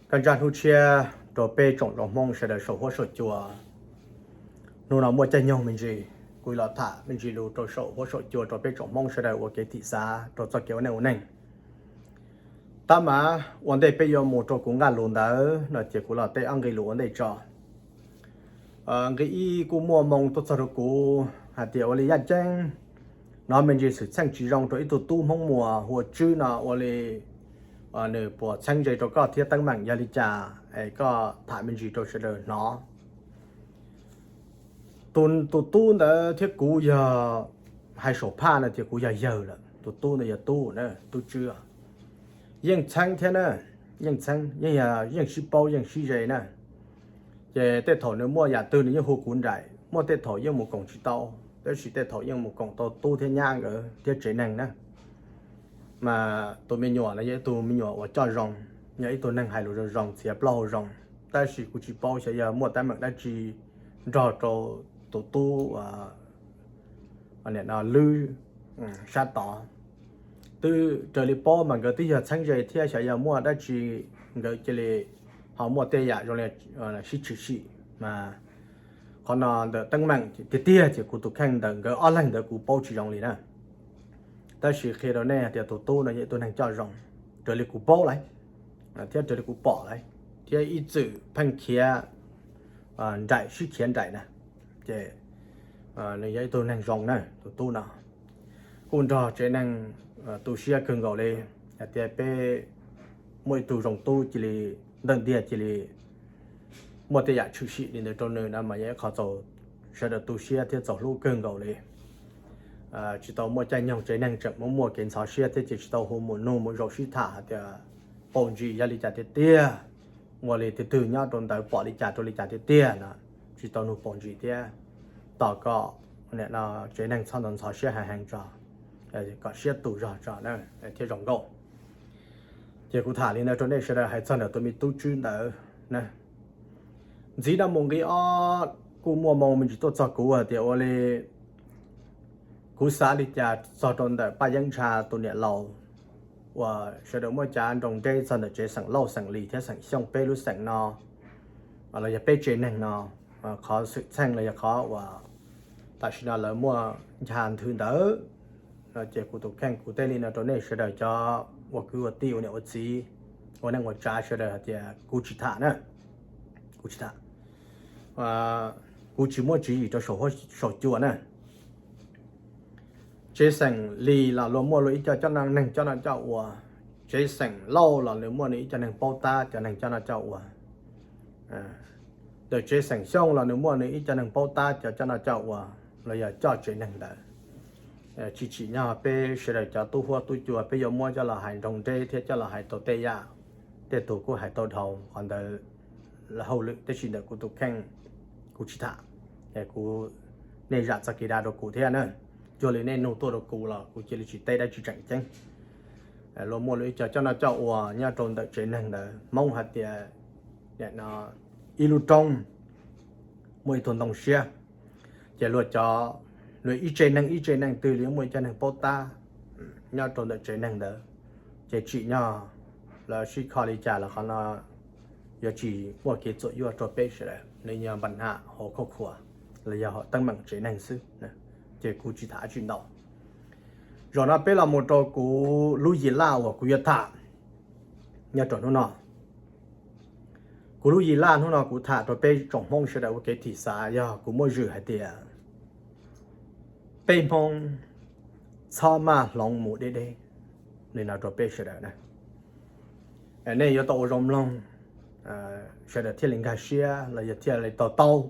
Kaj ntsa hnub tshiab rau peb tsoom Hmoob sawv daws saum huab saum cua. Hnub no muaj caij nyoog me ntsis, kuv los tham me ntsis lus rau saum huab saum cua rau peb tsoom Hmoob sawv daws ua kev thim xav rau txoj kev ua neej ua neeg. Tab mas ua ntej peb yuav mus rau kuv nqaj lus ntawd no ces kuv los teb ob nqe lus ua ntej tso. Nqe ib, kuj muaj moo tuaj txog rau kuv hais tias ua li Yaj Ceeb, hnov me ntsis xwm txheej tsis zoo rau ib tug tub Hmoob Muas hu ua Tswb no, ua li nws puas txheeb ze rau koj thiab teeb meem yog li cas es koj tham me ntsis rau sawv daws hnov. Tus tub ntawd thiab kuv yog, hais saum phaj no tias kuv yog yawg lawm, tus tub ntawd yog tub na, tub Tswb. Yeej txheeb thiab na, yeej txheeb, yeej sib paub yeej sib ze na. Ces tej thaum nws muaj yam twg nws yeej hu kuv nraim, muaj tej thaum yeej mus koom tsis tau, tab sis tej thaum yeej mus koom tau tub thiab nyab nkawd thiab tsev neeg na. Mas tus me nyuam no yog ib tug me nyuam uas coj zoo, yog ib tug neeg hais lus zoo zoo, txiav plaub hau zoo, tab sis kuv tsis paub xyov yog muaj teeb meem dab tsi nrog rau tus tub nim no lwb sab tod. Twb raws li paub mas nkawd twb yog txheeb ze thiab, xyov yog muaj dab tsi nkawd cia li ho muaj tej yam zoo li sib tshwm sim mas qhov no ntawm teeb meem tiag tiag ces kuv tus kheej ntawm nkawd ob leeg ntawd kuv paub tsis zoo li na. Tab sis qhia rau nej hais tias tus tub no yog ib tug neeg coj zoo, raws li kuv paub lawm thiab raws li kuv pom lawm, thiab ib txwm pheej khiav nraim, sib khiav nraim na. Ces nws yog ib tug neeg zoo na, tus tub no kuj nrog tsev neeg tu siab kawg nkaus li. Hais tias peb muaj ib tug zoo tub cia li, ntawj ntiag cia li muaj tej yam tshwm sim li ntawd rau nws no mas yog ib qho txaus sawv daws tu siab thiab txaus hlub kawg nkaus li. Tsis tau muaj caij nyoog tsev neeg tseem muaj muaj kev ntxhov siab thiab ces tsis tau hu mus nug mus zaum sib tham hais tias paus ntsis yog li cas tiag tiag, ua li twg twg nyob rau ntawd pom li cas rau li cas tiag tiag no, tsis tau nug paus ntsis thiab. Tos kom tsev neeg txhob ntxhov siab heev heev tso, kom siab tus zog tso thiab zoo nkauj. Ces kuv tham li ntawd rau nej sawv daws hais txog ntawm tus me tub Tswb ntawd na. Ntxiv no mus nqe ob, kuj muaj moo me ntsis tuaj txog kuv hais tias ua li kuv xav li cas txog rau ntawm Paj Yeeb Ntsha tus niam laus uas sawv daws muaj cav nroo deb txog ntawm tsev xeem Lauj xeem Lis thiab xeem Xyooj peb lub xeem no los yog peb tsev neeg no, qhov xwm txheej los yog qhov uas tam sim no lawv muaj ncha nthwv ntawd no ces kuv tus kheej kuv teb li no rau nej sawv daws cov ua kwv ua tij ua niam ua txiv ua neej ua tsav sawv daws hais tias kuv tsis tham na, kuv tsis tham. Kuv tsis muaj tswv yim rau saum cua na. Tsev xeem Lis los luag muaj luag ib co coj neeg coj noj coj ua, tsev xeem Lauj los nws muaj nws ib co neeg paub tab cov neeg coj noj coj ua. Ntawm tsev xeem Xyooj los nws muaj nws ib co neeg paub tab cov coj noj coj ua los yog coj tsev neeg ntawd. Tsis tsim nyog peb sawv daws cov tub huab tub cua peb yuav muab coj los hais nroo deb thiab coj los hais tau tej yam, tej tus kuj hais tau dhau qhov ntawd hauj lwm, tab sis ntawm kuv tus kheej kuv tsis tham. Kuv, nej zam txoj kev dag rau kuv thiab na, cuag li nej nug tuaj rau kuv los kuv cia li tsis teb dab tsi tseem ceeb. Luag muaj luag ib co coj noj coj ua nyob rau ntawm tsev neeg ntawd, Hmoob hais tias ib lub roob muaj ib tug ntoo siab, ces luag cov, luag ib tsev neeg ib tsev neeg twg li muaj ib co neeg paub tab nyob rau ntawm tsev neeg ntawd, ces tsim nyog lawv sib kho li cas los qhov no yuav tsis muaj kev txuam yuaj rau peb sawv daws, nws yog npa ham hauv khauj khuas los yog hauv teeb meem tsev neeg xwb, ces kuv tsis tham dab tsi ntau. Zaum no peb los mus rau kuv lub yim laj uas kuv yuav tham nyob rau hnub no. Kuv lub yim laj hnub no kuv tham rau peb tsoom Hmoob sawv daws ua kev thim xav yog kuv muab zwm hais tias peb Hmoob txhob maj hloov mus deb deb li no rau peb sawv daws na. Nej yuav tau ua zoo mloog, sawv daws thiaj li nkag siab los yog thiaj li to taub.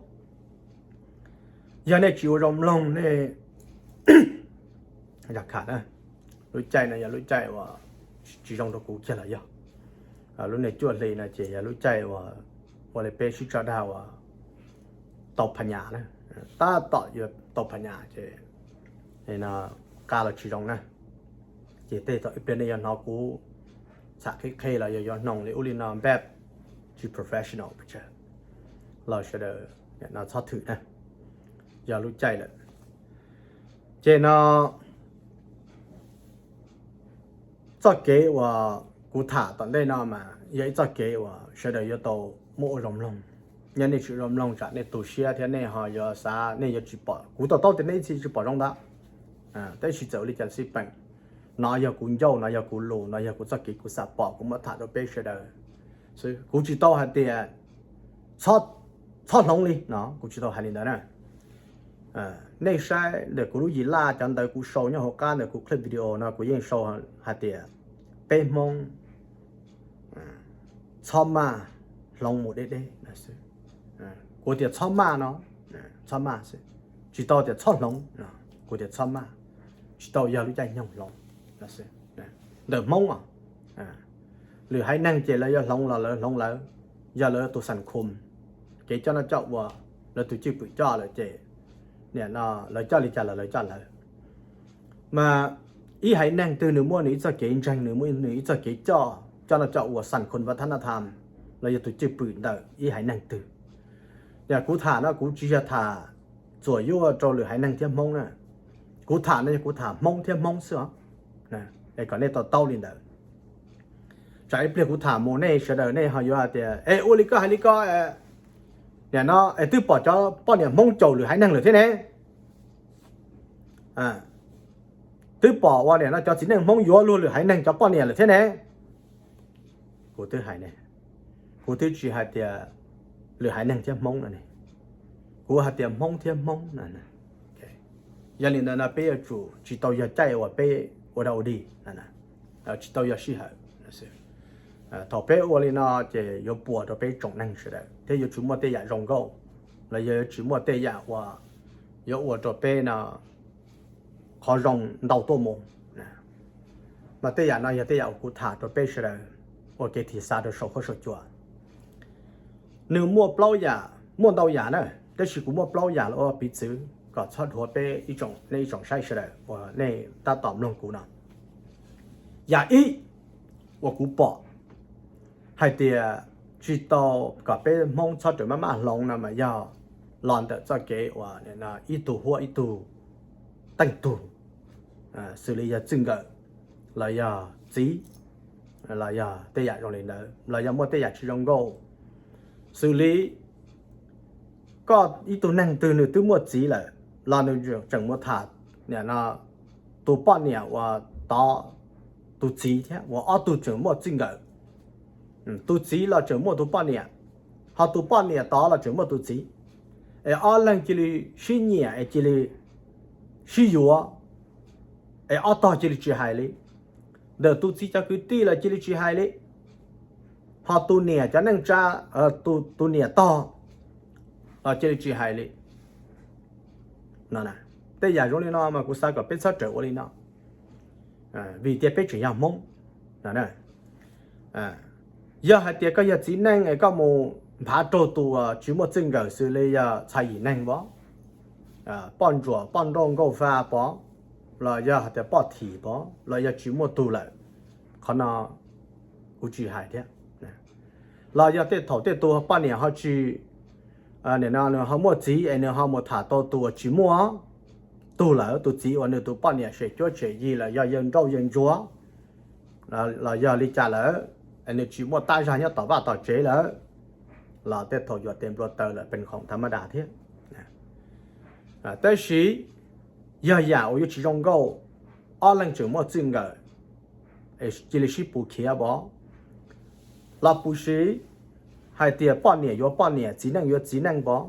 Yog nej tsis ua zoo mloog nej, yog kham na, lub caij no yog lub caij uas tsis zoo rau kuv kiag los yog. Lub niag cuaj hli no ces yog lub caij uas ua li peb sib tso dag uas tau phas nyas na, tab tom yuav tau phas nyas ces qab los tsis zoo na. Ces tej thaum ib pliag nej yuav hnov kuv txham qhib qhib los yog yuav hnoos li ub li no npaj tsis professional pes tsawg los sawv daws no txhob thwm na, yog lub caij lawm. Ces no txoj kev uas kuv tham tom ntej no mas yog ib txoj kev uas sawv daws yuav tau muab ua zoo mloog. Yog nej tsis zoo mloog tsam nej tu siab thiab nej ho yuav xav nej yuav tsis pom, kuv to taub tias nej ib txhis tsis pom zoo ntawd. Tab sis txawm ua li cas xij peem, no yog kuv ncauj, no yog kuv lus, no yog kuv txoj kev kuv xam pom kuv muab tham rau peb sawv daws xwb. Kuv tsis tau hais tias txhob hloov li no, kuv tsis tau hais li ntawd na. Nej saib ntawm kuv lub yim laj cov ntawv kuv sau nyob hauv qab ntawm kuv clip video no kuv yeej sau hais tias peb Hmoob txhob maj hloov mus deb deb xwb. Kuv tias txhob maj no, txhob maj xwb, tsis tau tias txhob hloov, kuv tias txhob maj, tsis tau yog lub caij nyoog hloov. Ntawm Hmoob os, lwm haiv neeg ces lawv yuav hloov los lawv hloov lawv, yog lawv tus xam khum, kev coj noj coj ua, lawv tus cwj pwm coj lawm ces nim no lawv coj li cas los lawv coj lawv. Mas ib haiv neeg twg nws muaj nws ib txoj kev ntseeg, nws muaj nws ib txoj kev coj coj noj coj ua, xam khum vaj thab naj tham, los yog tus cwj pwm ntawm ib haiv neeg twg. Yog kuv tham no kuv tsis yog tham txuam yuaj rau lwm haiv neeg thiab Hmoob na. Kuv tham no yog kuv tham Hmoob thiab Hmoob xwb os. Es kom nej to taub li ntawd. Tsam ib pliag kuv tham mus nej sawv daws nej ho yuav hais tias es ua li koj hais li ko, nim no es twb pom cov poj niam Hmoob caum lwm haiv neeg lawm thiab ne, twb pom ua nim no cov txiv neej Hmoob yuav luag lwm haiv neeg cov poj niam lawm thiab ne. Kuv twb hais ne, kuv twb tsis hais tias lwm haiv neeg thiab Hmoob no ne, kuv hais tias Hmoob thiab Hmoob no. Yog li ntawd no peb yuav tsum tsis tau yog caij uas peb ua dog ua dig, tsis tau yog sij hawm. Thaum peb ua li no ces yuav puas rau peb tsoom neeg sawv daws thiab yuav tsis muaj tej yam zoo nkauj, los yog yuav tsis muaj tej yam uas yuav ua rau peb no qhov zoo ntau tuaj mus. Mas tej yam no yog tej yam uas kuv tham rau peb sawv daws ua kev thim xa rau saum huab saum cua. Nws muaj plaub yam, muaj ntau yam na, tab sis kuv muaj plaub yam los ua piv txwv kom txhob dhuav peb ib tsoom, nej ib tsoom saib sawv daws uas nej tab tom mloog kuv no. Yam ib uas kuv pom hais tias tsis tau, kom peb Hmoob txhob rawm maj maj hloov no mas yog los ntawm txoj kev uas ib tug huab ib tug teej tug, xws li yog txij nkawm los yog txiv, los yog tej yam zoo li ntawd, los yog muaj tej yam tsis zoo nkauj, xws li koj ib tug neeg twg nws twb muaj txiv lawm los nws tseem mus tham nim no tus poj niam uas tod tus txiv thiab uas ob tug tseem muaj txij nkawm. Tus txiv los tseem muaj tus poj niam, ho tus poj niam tod los tseem muaj tus txiv, es ob leeg cia li sib nyiam es cia li sib yuav, es ob tog cia li tsis hais li. Ntawm tus txiv cov kwv tij los cia li tsis hais li, ho tus niam cov neej tsa, tus niam tog los cia li tsis hais li. Tej yam zoo li no mas kuv xav kom peb txhob rawm ua li no, vim tias peb tseem yog Hmoob. Yog hais tias koj yog txiv neej es koj mus nphav raug tus uas tsis muaj txij nkawm xws li yog txhais yim neeg pov, poj ntsuam poj nrauj nkauj fa pov, los yog hais tias poj thim pov los yog tsis muaj tug lawm, qhov no kuv tsis hais thiab. Los yog tej thaum tej tus poj niam ho tsis, nim no nws ho muaj txiv es nws ho mus tham tau tus uas tsis muaj tug lawm, tus txiv uas nws tus poj niam sem cuab tshem yig los yog yawg nrauj yawg ntsuag, los yog li cas lawm, es nws tsis muaj tab zag nyob tom vaj tom tsev lawm, los tej thaum yuam tes nplua taw lawm pes khoom thav maj das thiab. Tab sis yog yam uas yuav tsis zoo nkauj, ob leeg tseem muaj txij nkawm, cia li sib pus khiav pov, los puv siv hais tias poj niam yuav poj niam, txiv neej yuav txiv neej pov.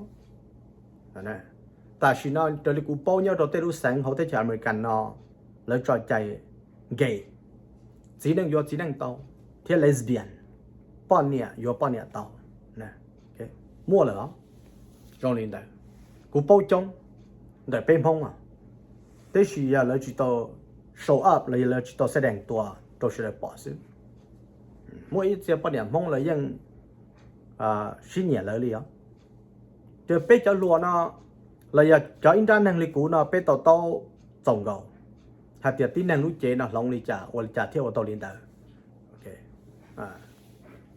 Tam sim no raws li kuv paub nyob rau tej lub xeev hauv teb chaws American no, lawv tso cai gay, txiv neej yuav txiv neej tau, thiab lesbian, poj niam yuav poj niam tau, muaj lawm os. Zoo li ntawd, kuv paub coob ntawm peb Hmoob, tab sis yog lawv tsis tau show up los yog lawv tsis tau xab dees tua rau sawv daws pom xwb. Muaj ib txhia poj niam Hmoob lawv yeej sib nyiam lawv li os. Ces peb cov hluas no los yog cov ib nrab neeg li kuv no peb to taub txaus nkaus hais tias tib neeg lub cev no hloov li cas ua li cas thiaj ua tau li ntawd.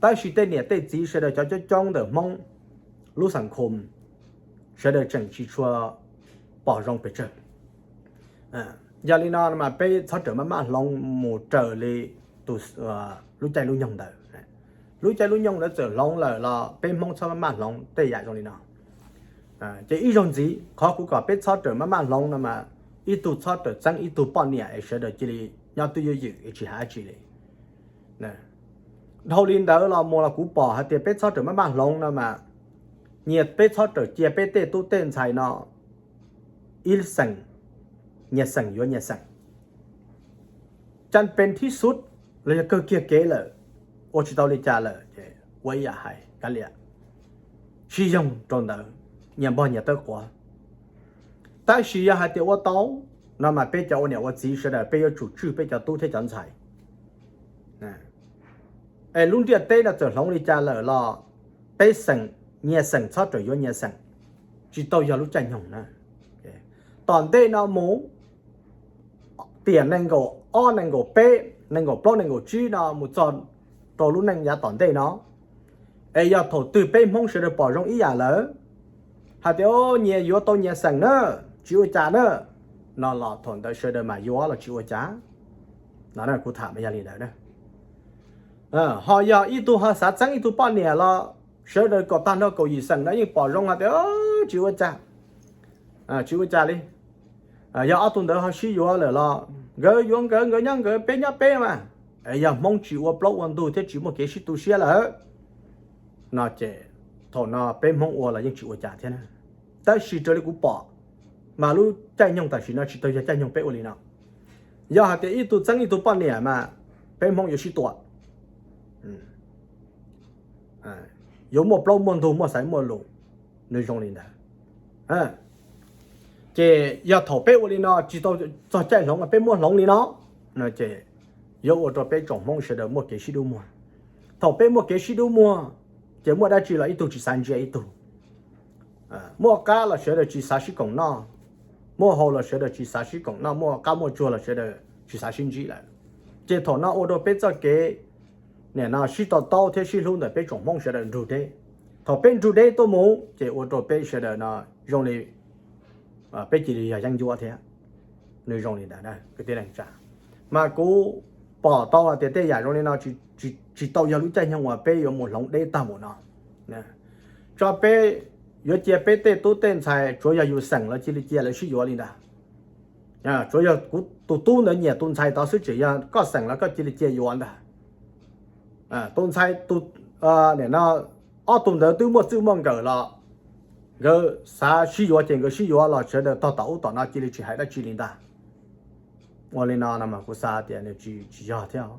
Tab sis tej niam tej txiv sawv daws cov coob coob ntawm Hmoob lub xam khum, sawv daws tseem tsis tshua pom zoo pes tsawg. Yog li no mas peb txhob rawm maj maj hloov mus raws li tus lub caij lub nyoog ntawd. lub caij lub nyoog ntawd txawm hloov lawm los peb Hmoob txhob maj maj hloov tej yam zoo li no. Ces ib zaug ntxiv qhov kuv kom peb txhob rawm maj maj hloov no mas ib tug txhob rawm txeeb ib tug poj niam es sawv daws cia li nyob twj ywm es tsis hais dab tsi li. Dhau li ntawd los mus los kuv pom hais tias peb txhob rawm maj maj hloov no mas nyias peb txhob rawm cia peb tej tub tej ntxhais no ib xeem, nyias xeem yuav nyias xeem. Caj pes thib xub los yog kawg kiag kev lawm, ua tsis tau li cas lawm ces ua ib yam hais kav liam, sib yoog rau ntawd, nyias npog nyias tawb quav. Tab sis yog hais tias ua tau no mas peb cov ua niam ua txiv sawv daws peb yuav tsum tswj peb cov tub thiab cov ntxhais. Es lub ntiaj teb no txawm hloov li cas lawm los peb xeem, nyias xeem txhob rawm yuav nyias xeem, tsis tau yog lub caij nyoog na. Tom ntej no mus tiam nees nkaum ob nees nkaum peb nees nkaum plaub nees nkaum tsib no mus txog rau lub neej yav tom ntej no, es yog thaum twg peb Hmoob sawv daws pom zoo ib yam lawm hais tias nyias yuav tau nyias xeem na, tsis ua cas na, no los thaum ntawd sawv daws mas yuav los tsis ua cas. No kuv tham mas yog li ntawd. Ho yog ib tug ho xav txeeb ib tug poj niam los sawv daws kom tag nrho kaum yim xeem no yeej pom zoo hais tias tsis ua cas, tsis ua cas li. Yog ob tug ntawd ho sib yuav lawm los nkawd yuav nkawd, nkawd nyob nkawd, peb nyob peb mas. Yog Hmoob tsis ua plaub ua ntug thiab tsis muaj kev sib tu siab lawm no ces thaum no peb Hmoob ua los yeej tsis ua cas thiab na. Tab sis raws li kuv pom mas lub caij nyoog tam sim no tsis tau yog caij nyoog peb ua li no. Yog hais tias ib tug txeeb ib tug poj niam mas peb Hmoob yuav sib tua, yuav muaj plaub muaj ntug, muaj xaiv muaj lus, nws zoo li ntawd. Ces yog thaum peb ua li no tsis tau txog caij hloov, peb muab hloov li no, ces yuav ua rau peb tsoom Hmoob sawv daws muaj kev sib dub muag. Thaum peb muaj kev sib dub muag ces muaj dab tsi los ib tug tsis xav ntsia ib tug. Muaj qab los sawv daws tsis xav sib koom noj, muaj hau los sawv daws tsis xav sib koom noj, muaj qab muaj tsuag los sawv daws tsis xav sib ntsib lawm. Ces thaum no ua rau peb txoj kev nim no sib to taub thiab sib hlub ntawm peb tsoom Hmoob sawv daws nrug deb. Thaum peb nrug deb tuaj mus ces ua rau peb sawv daws no zoo li peb cia li yog yeeb ncuab thiab. Nws zoo li ntawd kwv tij neej tsa. Mas kuv pom tau hais tias tej yam zoo li no tsis tau yog lub caij nyoog uas peb yuav mus hloov deb tag mus no. Tso peb yuav cia peb tej tub tej ntxhais tsuav yog yus xeem lawv cia li cia lawv sib yuav li ntawd. Tsuav yog kuv tus tub ntawd nyiam tus ntxhais tod xwb, tseem yog koj xeem los koj cia li cia yuav ntag. Tus ntxhais tus, nim no ob tug ntawd twb muaj txwj muaj nkawm los nkawd xav sib yuav ces nkawd sib yuav los sawv daws tog tom ub tom no cia li tsis hais dab tsi li ntag. Ua li no no mas kuv xav tias nws tsis yog thiab.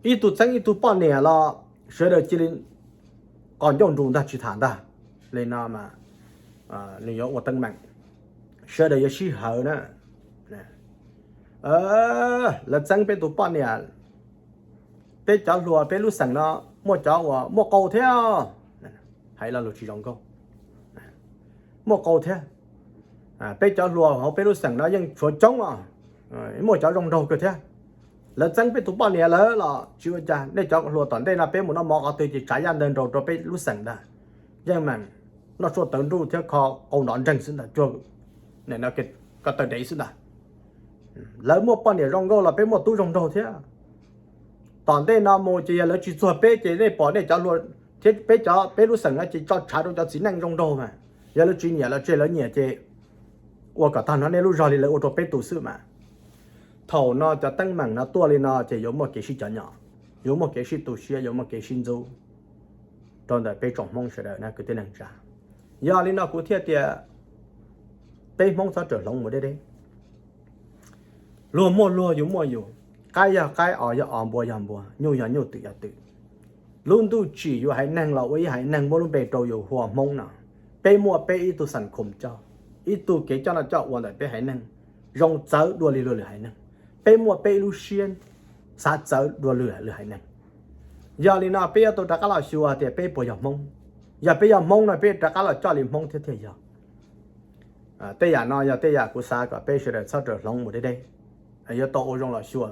Ib tug txeeb ib tug poj niam los sawv daws cia li qos ncauj nrus ntag tsis tham ntag. Li no mas nws yuav ua teeb meem, sawv daws yuav sib hawv na. Lawv txeeb peb tus poj niam, peb cov hluas peb lub xeem no muaj cov uas muaj qau thiab. Hais lo lus tsis zoo nkauj, muaj qau thiab. Peb cov hluas hauv peb lub xeem no yeej tshuav coob os, muaj cov zoo nraug kawg thiab. Lawv txeeb peb tus poj niam lawm los tsis ua cas, nej cov hluas tom ntej no peb mus noj mov qhov twg ces tsav yaj ntawg nraug rau peb lub xeem ntag. Yeej meem noj tshuaj tawv nruj thiab kho qau nrov nreeg xwb ntag, cuag ko taw dev xwb ntag. Lawv muaj poj niam zoo nkauj los peb muaj tub zoo nraug thiab. Tom ntej no mus ces yog lawv tsis txuag peb ces nej pom nej cov hluas thiab peb cov peb lub xeem no ces tso tshav rau cov txiv neej zoo nraug mas. Yog lawv tsis nyiam los tseg, lawv nyiam ces ua kom tag nrho nej lub zog li lawv ua rau peb tus xwb mas. Thaum no cov teeb meem no tuaj li no ces yuav muaj kev sib cov nyom, yuav muaj kev sib tu siab, yuav muaj kev sib ntxub rau ntawm peb tsoom Hmoob sawv daws na kwv tij neej tsa. Yog li no kuv thiaj tias peb Hmoob txhob rawm hloov mus deb deb. Luag muaj luag, yus muaj yus, qaib yog qaib, os yog os, npua yog npua, nyuj yog nyuj, twm yog twm. Lub ntuj tsim yus haiv neeg los ua ib haiv neeg muab lub npe rau yus hu ua Hmoob no. Peb muaj peb ib tug xeem khoom coj, ib tug kev coj noj coj ua ntawm peb haiv neeg zoo txawv dua li luag lwm haiv neeg. Peb muaj peb ib lub siab xav txawv dua lwm lwm haiv neeg. Yog li no peb yuav tau rov qab los xyuas tias peb puas yog Hmoob. Yog peb yog Hmoob no peb rov qab los coj li Hmoob thiab thiaj yog. Tej yam no yog tej yam kuv xav kom peb sawv daws txhob rawm hloov mus deb deb, yuav tau ua zoo los xyuas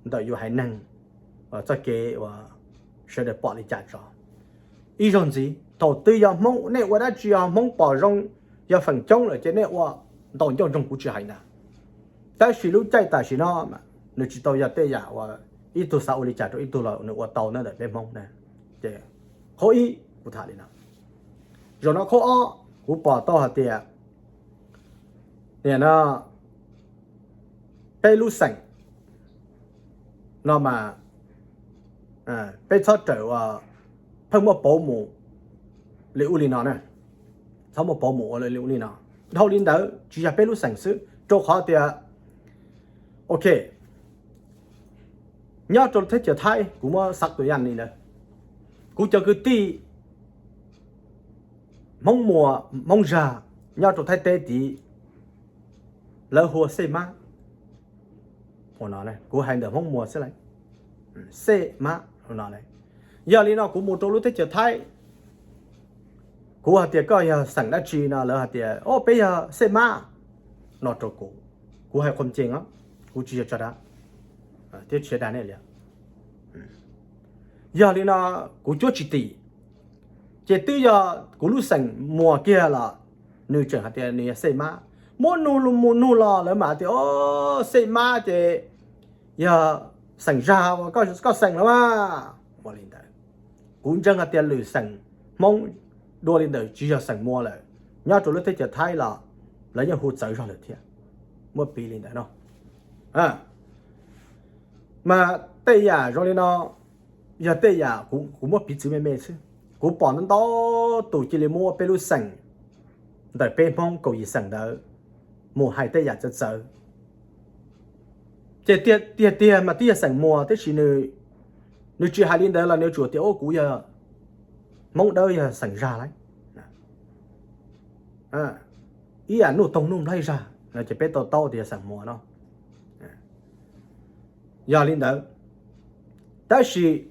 ntawm yus haiv neeg txoj kev uas sawv daws pom li cas tso. Ib zaug ntxiv, thaum twg yog Hmoob, nej ua dab tsi yog Hmoob pom zoo, yog feem coob lawm ces nej ua ntaus ncauj ntsoog kuv tsis hais ntag. Tab sis lub caij tam sim no nws tsis tau yog tej yam uas ib tug xav ua li cas rau ib tug los nws ua tau na ntawm peb Hmoob na. Ces qhov ib kuv tham li no. Zaum no qhov ob kuv pom tau hais tias nim no peb lub xeem no mas peb txhob rawm uas pheej muab pauv mus li ub li no na. Txhob muab pauv mus ua li ub li no. Dhau li ntawd tsis yog peb lub xeem xwb, rau qhov tias, ok, nyob rau teb chaws Thaib, kuv muab xav tus yam li ntawd, kuv cov kwv tij Hmoob Muas Hmoob Zag nyob rau Thaib teb tid, lawv hu ua Xej Mab. Kuv hais ntawm Hmoob Muas xwb, Xej Mab no. Yog li no kuv mus rau lub teb chaws Thaib, kuv hais tias koj yog xeem dab tsi no lawv hais tias o peb yog Xej Mab no rau kuv. Kuv hais qhuam cees os, kuv tsis yog tso dag thiab tsis dag nej li. Yog li no kuv cuab tsis tim, ces twb yog kuv lub xeem Muas kiag los nws tseem hais tias nws yog Xej Mab. Muab nug mus nug los lawv mam tias o Xej Mab ces yog xeem Zag uas koj xeem los mas. Ua li ntawd, kuv ntseeg hais tias lwm xeem Hmoob dua li ntawd tsis yog xeem Muas lawm, nyob rau lub teb chaws Thaib los lawv yeej hu txawv zog lawm thiab. Muab piv li ntawd no. Mas tej yam zoo li no yog tej yam kuv muab piv txwv me me xwb. Kuv pom ntau tus cia li muab peb lub xeem ntawm peb Hmoob kaum yim xeem ntawd mus hais tej yam txawv txawv. Ces tiag tiag mas twb yog xeem Muas, tab sis nws tsis hais li ntawd los nws yuav tsum tias o kuv yog Hmoob Dawb, yog xeem Zag lawm. Ib yam Nuj Toog Nuj Nplaib Zag no ces peb to taub tias yog xeem Muas no. Yog li ntawd, tab sis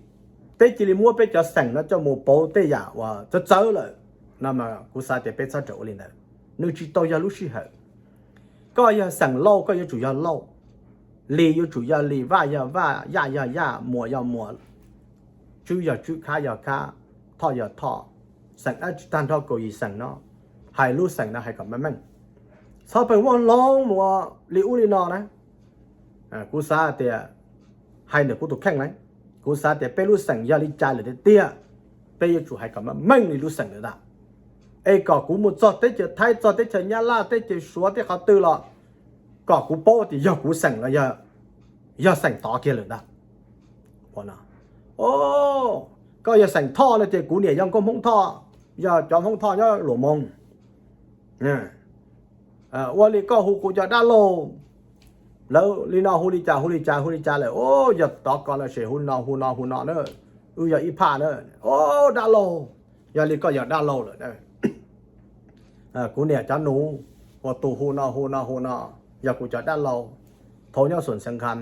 peb cia li muab peb cov xeem no coj mus pauv tej yam uas txawv txawv lawm no mas kuv xav tias peb txhob rawm ua li ntawd. Nws tsis tau yog lub sij hawm. Koj yog xeem Lauj koj yuav tsum yog Lauj, Lis yuav tsum yog Lis, Vaj yog Vaj, Yaj yog Yaj, Muas yog Muas, Tswb yog Tswb, Khab yog Khab, Thoj yog Thoj. Xeem dab tsi tag nrho kaum yim xeem no, hais lub xeem no hais kom meej meej, txhob pheej muab hloov mus li ub li no na. Kuv xav tias hais ntawm kuv tus kheej na, kuv xav tias peb lub xeem yog li cas lawm tiag tiag, peb yuav tsum hais kom meej meej li lub xeem lawm ntag. Es kom kuv mus txog teb chaws Thaib, txog teb chaws Nyab Laj, teb chaws Suav, tej qhov twg los kom kuv paub tias yog kuv xeem los yog xeem tod kiag lawm ntag. Koj yog xeem Thoj no ces kuv niam yog nkauj Hmoob Thoj, yog cov Hmoob Thoj nyob Luam Moos. Ua li koj hu kuv cov dab laug, lawv li no hu li cas hu li cas hu li cas lawm, yog tov ko los sis hu no hu no hu no na, wb yog ib phaj na, dab laug, yog li koj yog dab laug lawm. Kuv niam cov nus uas tus hu no hu no hu no, yog kuv cov dab laug, thaum nyob Xoom Xeev Khas,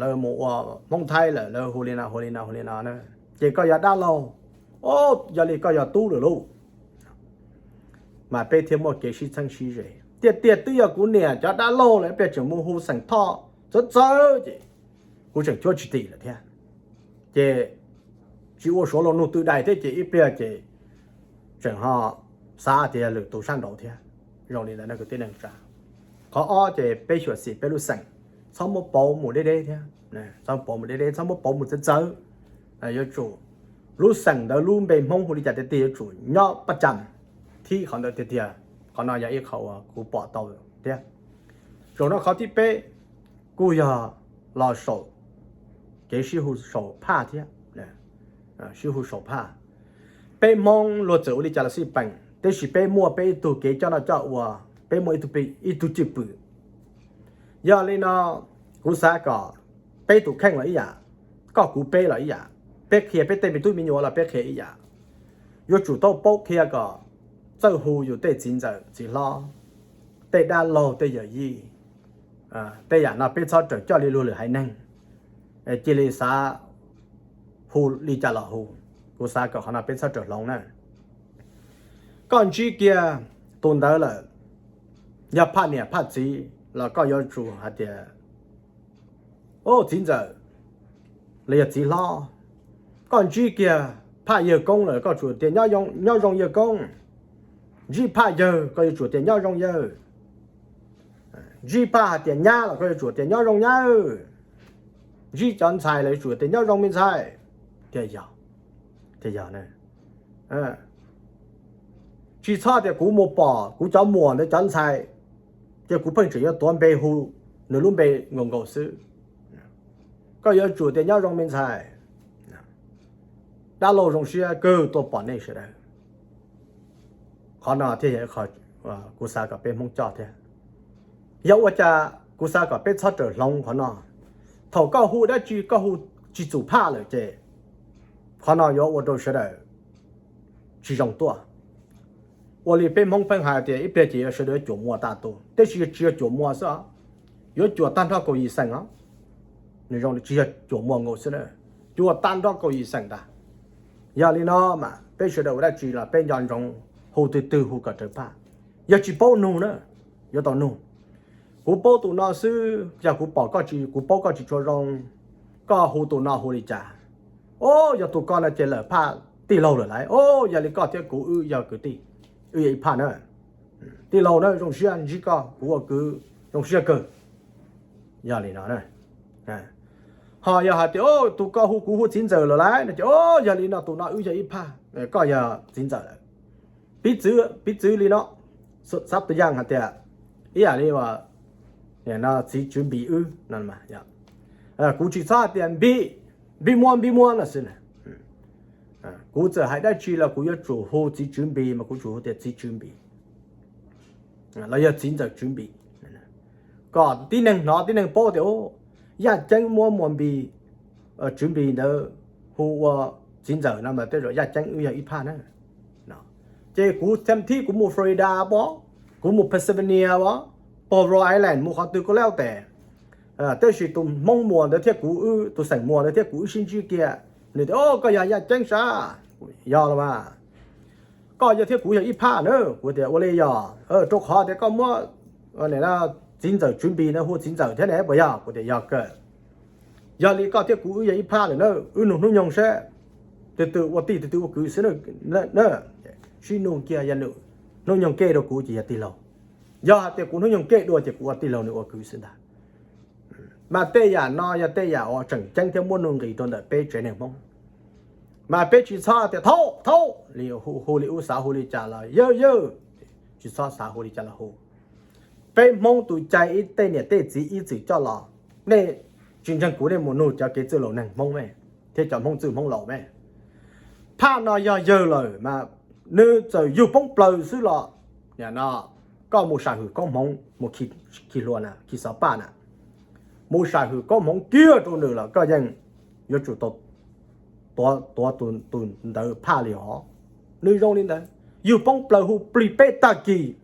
lawv mus ua Hmoob Thaib lawm lawv hu li no hu li no hu li no na, ces koj yog dab laug, yog li koj yog tub lawm lauj. Mas peb thiaj muaj kev sib txheeb sib ze. Tiag tiag twb yog kuv niam cov dab laug lawm peb tseem mus hu xeem Thoj txawv txawv ces kuv tseem cuab tsis tim lawm thiab. Ces tsis ua Suav los nug twj dai thiab ces ib pliag ces tseem ho xav tias yog lwm tus sab nraud thiab. Zoo li ntawd kwv tij neej tsa, qhov ob ces peb xyuam xim peb lub xeem, txhob muab pauv mus deb deb thiab, txhob pauv mus deb deb, txhob muab pauv mus txawv txawv. Yuav tsum, lub xeem ntawd lub npe Hmoob hu li cas tiag tiag yuav tsum nyob paj cam thib qhov ntawd tiag tiag. Qhov no yog ib qho uas kuv pom tau thiab. Zaum no qhov thib peb kuj yog los saum kev sib hu saum phaj thiab. Sib hu saum phaj, peb Hmoob luag txawm ua li cas los xij peem, tab sis peb muaj peb ib tug kev coj noj coj ua, peb muaj ib tug cwj pwm. Yog li no, kuv xav kom peb tus kheej los ib yam, koj kuv peb los ib yam, peb qhia peb tej me tub me nyuam los peb qhia ib yam. Yuav tsum tau paub qhia kom txawj hu yus tej txiv ntxawm txiv hlob, tej dab laug tej yawm yij. Tej yam no peb txhob rawm coj li luag lwm haiv neeg, cia li xav hu li cas los hu. Kuv xav kom qhov no peb txhob rawm hloov na. Koj ntsib kiag tus ntawd lawm, yog phaj niam phaj txiv los koj yuav tsum hais tias, o, txiv ntxawm los yog txiv hlob. Koj ntsib kiag phaj yawg koob lawm koj tsum tias, nyob zoo yawg koob. Ntsib phaj yawg koj yuav tsum tias nyob zoo yawg. Ntsib phaj hais tias nyab los koj yuav tsum tias nyob zoo nyab. ntsib cov ntxhais los yuav tsum tias nyob zoo me ntxhais. Tias yog, tias yog ne. Tsis txhob tias kuv mus pom kuv cov muam ntawd cov ntxhais, ces kuv pheej tseem yuav tuav npe hu nws lub npe nkaus nkaus xwb. Koj yuav tsum tias nyob zoo me ntxhais. Dab laug zoo siab kawg tuaj pom nej sawv daws. Qhov no thiaj yog qhov kuv xav kom peb Hmoob coj thiab. Yog ua cas kuv xav kom peb txhob rawm hloov qhov no? Thaum koj hu dab tsi koj hu tsis txus phaj lawm ces qhov no yuav ua rau sawv daws tsis zoo tuaj. Ua li peb Hmoob pheej hais tias ib pliag ces yuav sawv daws cuam muas tag tus, tab sis tsis yog cuam muas xwb os, yuav cuam tag nrho kaum yim xeem os. Nws zoo li tsis yog cuam muas nkaus xwb na, cuam tag nrho kaum yim xeem ntag. Yog li no mas peb sawv daws ua dab tsi los peb nco ntsoov hu twg twg hu kom raws phaj. Yog tsis paub nug na, yuav tau nug. Kuv paub tus no xwb, yog kuv pom koj tsis, kuv paub koj tsis tshua zoo, koj hu tus no hu li cas? O, yog tus ko no ces lawm phaj tij laug lawm lauj. O, yog li koj thiab kuv wb yog kwv tij, wb yog ib phaj na. Tij laug na, zoo siab ntsib koj, kuv ua kwv zoo siab kawg. Yog li no, ho yog hais tias tus ko hu kuv hu txiv ntxawm lawm lauj no ces o, yog li no tus no wb yog ib phaj, koj yog txiv ntxawm lawm. Piv txwv, piv txwv li no, xab tus yaj hais tias ib yam li txiv tswv npis wb no, kuv tsis txhob hais tias npis, npis muas npis muas no xwb. Kuv txawm hais dab tsi los kuv yuav tsum hu txiv tswv npis mas kuv tsum hu tias txiv tswv npis los yog txiv ntxawm tswv npis, kom tib neeg hnov tib neeg paub tias yaj ceeb muab muas npis, tswv npis ntawd hu ua txiv ntxawm no mas tej zaum yaj ceeb wb yog ib phaj na. Ces kuv thib kuv mus Florida pom, kuv mus Pennsylvania pom, pog Rhode Island mus qhov twg kuj lab tes, tab sis tus Hmoob muas ntawd thiab kuv wb, tus xeem muas ntawd thiab kuv wb sib ntsib kiag, nws tias o, koj yog yaj ceeb sab. Yog los mas, koj yog thiab kuv yog ib phaj na. Kuv tias ua li yog, rau qhov tias koj muab txiv ntxawm tswv npis ntawd hu txiv ntxawm thiab ne puas yog? Kuv tias yog kawg. Yog li koj thiab kuv wb yog ib phaj lawm na, wb nug hnub nyoog seb twg twg ua tij twg twg ua kwv xwb na. Sib nug kiag, yog nws hnub nyoog kev dua kuv ces yog tij laug, yog hais tias kuv hnub nyoog kev dua ces kuv ua tij laug nws ua kwv xwb ntag. Mas tej yam no yog tej yam uas tseem ceeb thiab muaj nuj nqis rau ntawm peb tsev neeg Hmoob. Mas peb tsis txhob tias thaub thaub li, hu li ub xav hu li cas los yawg yawg, tsis txhob xav hu li cas los hu. Peb Hmoob tus cai ib tej niam tej txiv ib txwm coj los, nej tsis ntseeg kuv nej mus nug cov kev txwj laus neeg Hmoob me, thiab cov Hmoob txwj Hmoob laus me. Phaj no yog yawg lawm mas nws txawm yug poob plaws xwb los, nim no koj mus sam hwm koob hmoov, mus khi hlua na, khi xov paj na, mus sam hwm koob hmoov kiag rau nws los koj yeej yuav tsum tau tuav tus ntawd phaj li os. Nws zoo li ntawd, yug poob plaws hu plig peb tag kis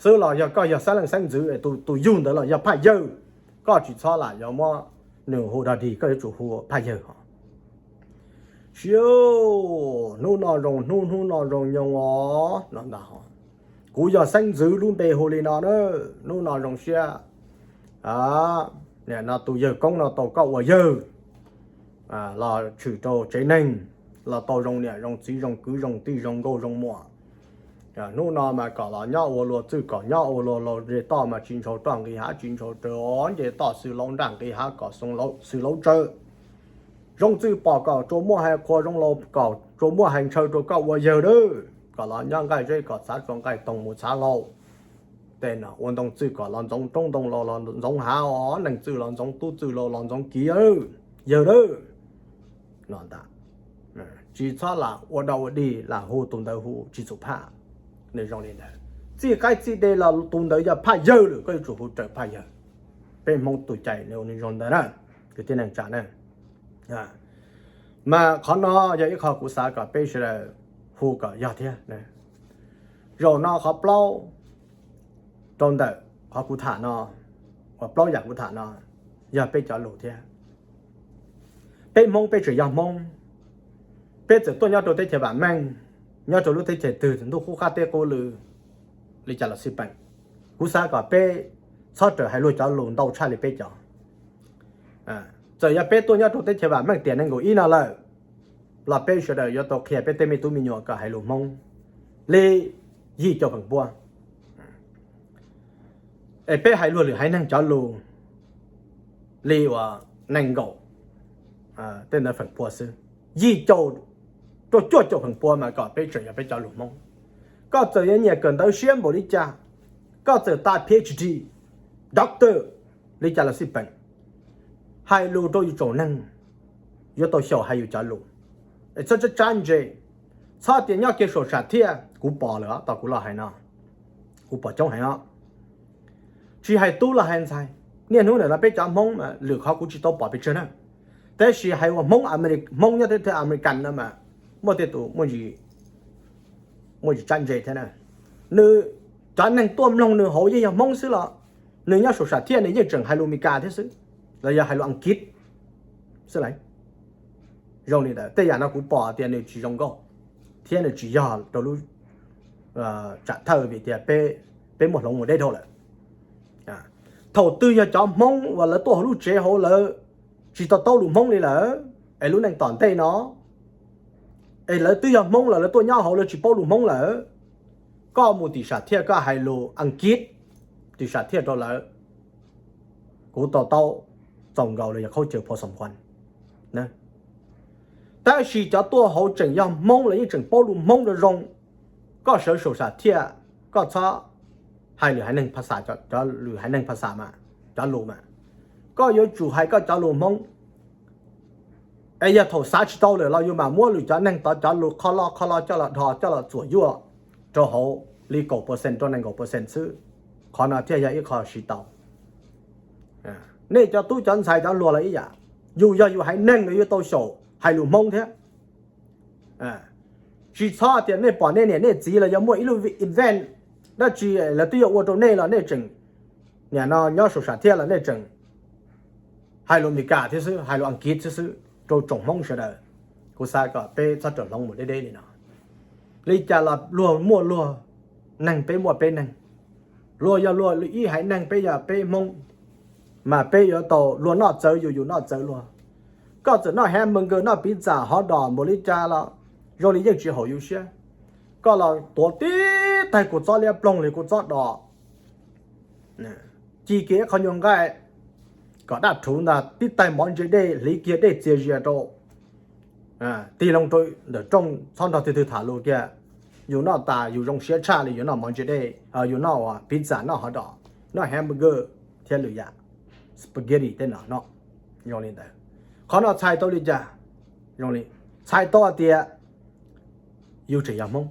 xwb los yog koj yog xeeb leej xeeb ntxwv, tus yug ntawd los yog phaj yawg, koj tsis txhob lam yuav muab nws hu dog dig, koj yuav tsum hu phaj yawg os. Siab, hnub no zoo hnub, hnub no zoo nyoog os no ntag. Kuv yog xeeb ntxwv lub npe hu li no na, hnub no zoo siab. Nim no tus yawg koob no tau koj ua yawg los tshwm rau tsev neeg, los tau zoo niam zoo txiv zoo kwv zoo tij zoo nkauj zoo muam. Hnub no mas kom los nyob ua luag txwj, kom nyob ua luag laus, nce toj mas tsis ntshau roj nqis hav, tsis ntshau raws nce toj, xws laus nraj nqis hav kom xws laus tsawv. Zoo txwj pom kom tsuas muaj hais qhua, zoo laus kom tsuas muaj hais ntshaw rau koj ua yawg lawm. Kom los nyob nqaij zeb, kom txhav tsuas nqaij toog mus txhav hlau. Tej no ua ntoo txwj kom los ntxoov roob ntoo, los los ntxoov hav os, neeg txwj los ntxoov tub txwj, los los ntxoov kiv, yawg lawm. No ntag, tsis txhob lam ua dog ua dig lam hu tus ntawd hu tsis txus phaj. Nws zoo li ntawd, txij qaib txij dej los tus ntawd yog phaj yawg lawm, koj yuav tsum hu raws phaj yawg. Peb Hmoob tus cai nws zoo ntawd na, kwv tij neej tsa na. Mas qhov no yog ib qho kuv xav kom peb sawv daws hu kom yog thiab. Zaum no qhov plaub rau ntawm qhov kuv tham no, uas plaub yam kuv tham no, yog peb cov lus thiab. Peb Hmoob peb tseem yog Hmoob, peb txawm tuaj nyob rau teb chaws vam meej, nyob rau lub teb chaws twg ntuj qub qab teb qub lw li cas los xij peem, kuv xav kom peb txhob rawm hais luag cov lus ntau tshaj li peb cov. Txawm yog peb tuaj nyob rau teb chaws vam meej tiam nees nkaum ib no lawm, los peb sawv daws yuav tau qhia peb tej me tub me nyuam kom hais lus Hmoob li yim caum feem pua. Es peb hais luag lwm haiv neeg cov lus li uas nees nkaum tej ntawd feem pua xwb. Yim caum rau cuaj caum feem pua mas kom peb tseem yog peb cov lus Hmoob. Koj txawm yuav nyiam kawm ntawv siab npaum li cas, koj txawm tas PhD, doctor li cas los xij peem, hais lus rau yus tsoom neeg yuav tau xyaum hais yus cov lus. Es txhob tsab tsab ntse, txhob tias nyob kiag saum sam thiaj. Kuv pom lawm tom kuv los hais no, kuv pom coob heev os. Tsis hais tub los hais ntxhais, niaj hnub ntawm no peb cov Hmoob mas lwm qhov kuv tsis tau pom pes tsawg na, tab sis hais uas Hmoob, Hmoob nyob teb chaws American no mas muaj tej tus muaj tsis tsab ntse thiab na. Nws, cov neeg tuaj mloog nws hauv yeej yog Hmoob xwb los nws nyob saum sam thiaj nws yeej tseem hais lus Meskas thiab xwb, los yog hais lus Askiv xwb lawm. Zoo li ntawd tej yam no kuv pom tias nws tsis zoo nkauj thiab nws tsis yog rau lub tsam thawj vim tias peb muaj hloov mus deb dhau lawm. Thaum twg yog cov Hmoob uas lawv tuaj hauv lub tsev hauv lawv tsis to taub lus Hmoob li lawm, es lub neej tom ntej no es lawv twb yog Hmoob los lawv tuaj nyob hauv lawv tsis paub lus Hmoob lawm, koj mus tim sam thiaj koj hais lus Askiv tim sam thiaj rau lawv, kuv to taub txaus nkaus los yog khaub caws pho xoom nkuan. Tab sis cov tuaj hauv tseem yog Hmoob los yeej tseem paub lus Hmoob zoo zoo, koj sawv saum sam thiaj koj txhob hais lwm haiv neeg phas xas, cov lwm haiv neeg phas xas mas, cov lus mas, koj yuav tsum hais koj cov lus Hmoob. Es yog thaum xav tsis tau lawm los yus mam muab lwm cov neeg tod cov lus qho lo qho lo coj los dhos coj los txuam yuaj rau hauv li kaum percent rau nees nkaum percent xwb. Qhov no thiaj yog ib qho siv tau. Nej cov tub cov ntxhais cov hluas los ib yam, yus yog yus haiv neeg los yuav tau xyaum hais lus Hmoob thiab. Tsis txhob tias nej pom nej niam nej txiv los yog muaj ib lub event dab tsi lawv twb yuav ua rau nej los nej tseem, nim no nyob saum sam thiaj los nej tseem hais lus Meskas thiab xwb, hais lus Askiv thiab xwb rau tsoom Hmoob sawv daws. Kuv xav kom peb txhob rawm hloov mus deb deb li no. Li cas los luag muaj luag neeg, peb muaj peb neeg. Luag yog luag ib haiv neeg, peb yog peb Hmoob, mas peb yuav tau luag noj txawv yus, yus noj txawv luag. Koj txawm noj hamburger noj pizza hot dog npaum li cas los zoo li yeej tsis haum yus siab. Koj los tuav tib taig kua txob liab ploog li kua txob dos, ci kiag ib qho nyuag nqaij kom daj rhuv ntag, tib taig mov ntse dej hliv kiag dej txias zias rau, tig loo rau ntawm rooj txhob nrog twg twg tham lus kiag. Yus noj tas yus zoo siab tshaj li yus noj mov ntse dej, yus noj ua pizza noj hot dog, noj hamburger thiab lwm yam, spaghetti tej no no. Zoo li ntawd, qhov no txhais tau li cas? Zoo li txhais tau hais tias yus tseem yog Hmoob,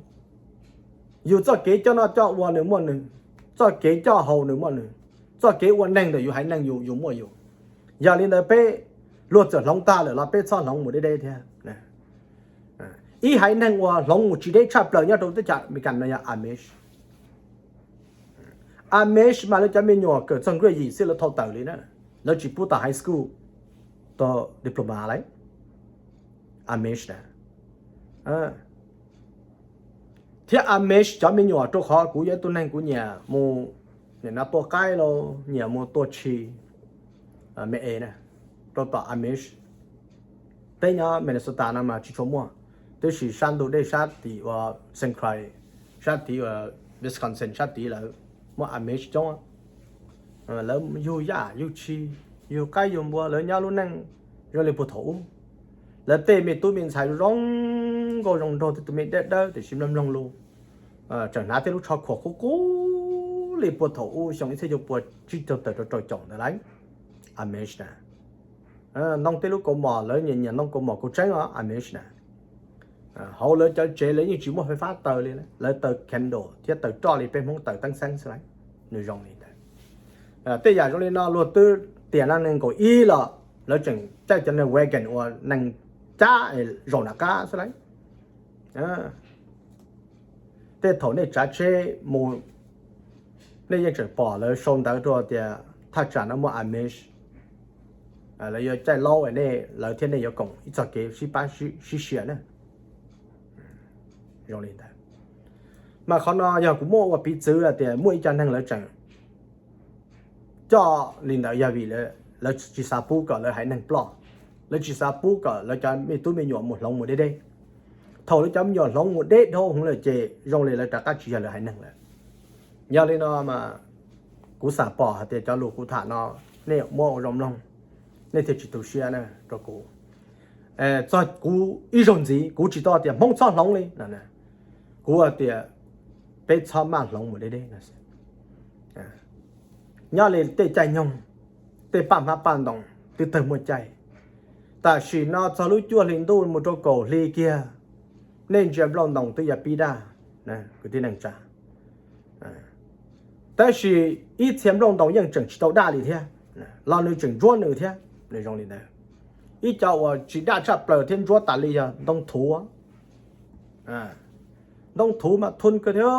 yus txoj kev coj noj coj ua nws muaj nws, txoj kev coj haus nws muaj nws, txoj kev ua neeg ntawm yus haiv neeg yus, yus muaj yus. Yog li ntawd peb, luag txawm hloov tag lawm los peb txhob hloov mus deb deb thiab. Ib haiv neeg uas hloov mus tsis deb tshaj plaws nyob rau teb chaws Amelikas no yog Amish. Amish mas lawv cov me nyuam kawm txog grade yim xwb lawv thau tawm li na, lawv tsis pub tau high school, tau diploma lawm. Amish na. Thiab Amish cov me nyuam, rau qhov kuv yog ib tug neeg kuv nyiam mus, nyiam tua qaib los nyiam mus tua tshis me es na, rau tom Amish. Peb nyob Minnesota no mas tsis tshua muaj, tab sis sab ntug dej sab tim uas Saint Croix, sab tid uas Wisconsin sab tid lawm, muaj Amish coob. Lawv yug yaj yug tshis, yug qaib yug npua, lawv nyob lub neej zoo li puag thaum ub. Lawv tej me tub me ntxhais zoo nkauj zoo nraug, tej tus me dawb dawb tiam sis mloog mloog lus tseem hnav tej lub tsho khuam qub qub li puag thaum ub xyoo ib txhiab cuaj pua tsib caug tawm rau rau caum ntawd lawm. Amish na. Ntoo tej lub kaus mom, lawv nyiam nyiam ntoo kaus mom kaus tseeb os, Amish na. Hauv lawv cov tsev lawv yeej tsis muaj fais fab taws li, lawv taws candle thiab taws roj li peb Hmoob taws teeb xeeb xwb lawm. Nws zoo li ntawd. Tej yam zoo li no luag twb tiam nees nkaum ib los lawv tseem caij cov neeg wagon uas neeg cab zaum nram qab xwb lawm. Tej thaum nej tsav tsheb mus, nej yeej tseem pom lawv sau ntawv rau tias thaj tsam no muaj Amish, lawv yuav caij laub nej, lawv thiab nej yuav koom ib txoj kev sib pab sib sia na. Zoo li ntawd. Mas qhov no yog kuv muab ua piv txwv hais tias muaj ib co neeg lawv tseem coj li ntawd yog vim lawv tsis xav pub kom lawv haiv neeg ploj, lawv tsis xav pub kom lawv cov me tub me nyuam mus hloov mus deb deb. Thaum lawv cov me nyuam hloov mus deb dhau hwv lawm ces zoo li lawv rov qab tsis yog lawv haiv neeg lawm. Yog li no mas kuv xam pom hais tias cov lus kuv tham no nej muab ua zoo mloog. nej thiaj tsis tu siab na rau kuv. Txog kuv ib zaug ntxiv kuv tsis tau tias Hmoob txhob hloov li no, kuv tias peb txhob maj hloov mus deb deb. Nyob li tej caij nyoog, tej paj hmab paj ntoos twb tawg muaj caij. Tam sim no txog lub cuaj hli ntuj mus rau kaum hli kiag, nej ntsia nplooj ntoos twb yuav pib daj, kwv tij neej tsa. Tab sis ib txhia nplooj ntoos yeej tseem tsis tau daj li thiab, los nws tseem ntsuab nws thiab. Nws zoo li ntawd. Ib co uas tsis daj tshaj plaws thiab ntsuab tas li yog ntoo thuv. Ntoo thuv mas thun kawg thiab,